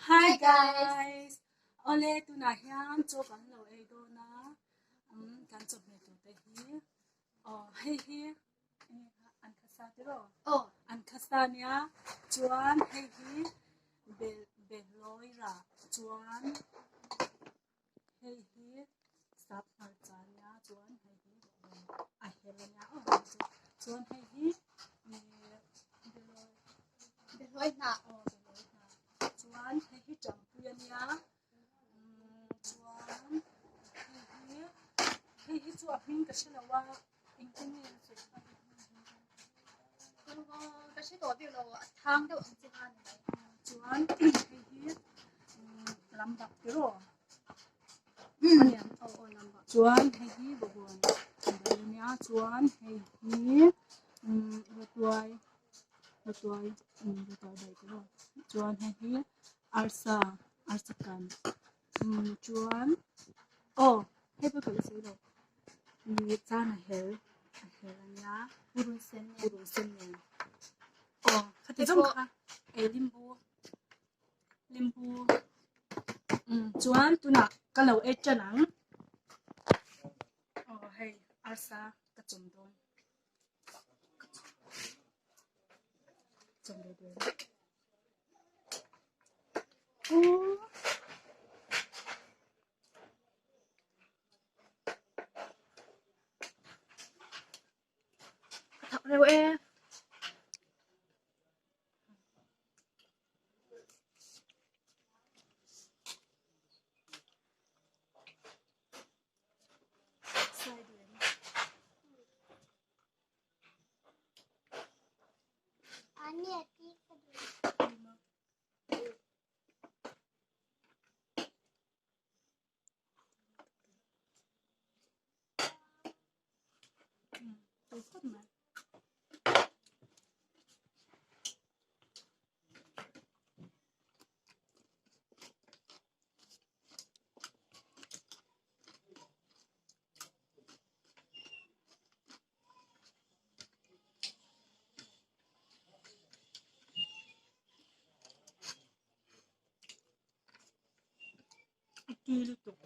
Hi guys! Awle tunah hian chaw kan lo ei dawn a, kan chawhmeh tur te hi aw hei hi an khasa tiraw? Aw an khasa nia chuan hei hi bel behlawi rah chuan hei hi sap hmarcha nia chuan hei hi a hel ania aw chuan hei hi behlawi hnah aw behlawi hnah chuan hei hi ṭampui ania chuan hei hi hei hi chu a hming ka hre lo a engtin nge a sawi kha ka hre tawh bik lo a thang deuh ang chi kha a ni mai chuan hei hi lam bak tiraw chuan hei hi bawkbawn bai ania chuan hei hi rawtuai rawtuai rawtuai bai tiraw chuan hei hi arsa arsa kan chuan aw hei pawh ka la sawi lo ih chan a hel a hel ania purun sen nen purun sen nen aw khati zawng kha ei limbu. Limbu umm chuan tunah ka lo ei tan ang aw hei arsa ka chawm dawn chawm ve dawn uh. Ka thak reuh e. A tui lutuk.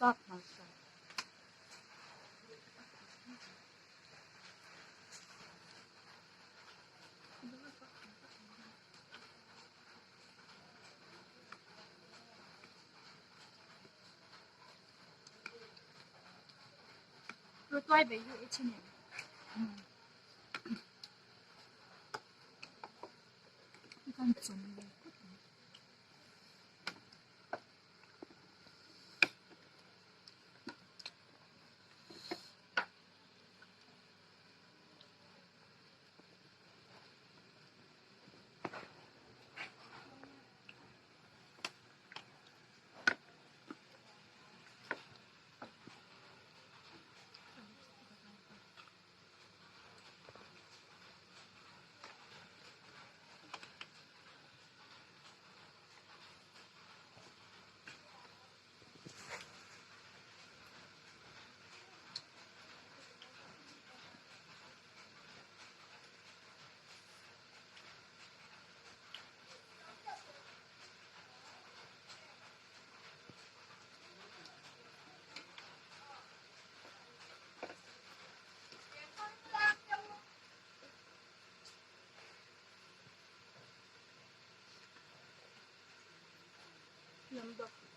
Sap hmarcha. Rawtuai bei hi ei thin em? Kan chawm ve phawt ang. Lam bak.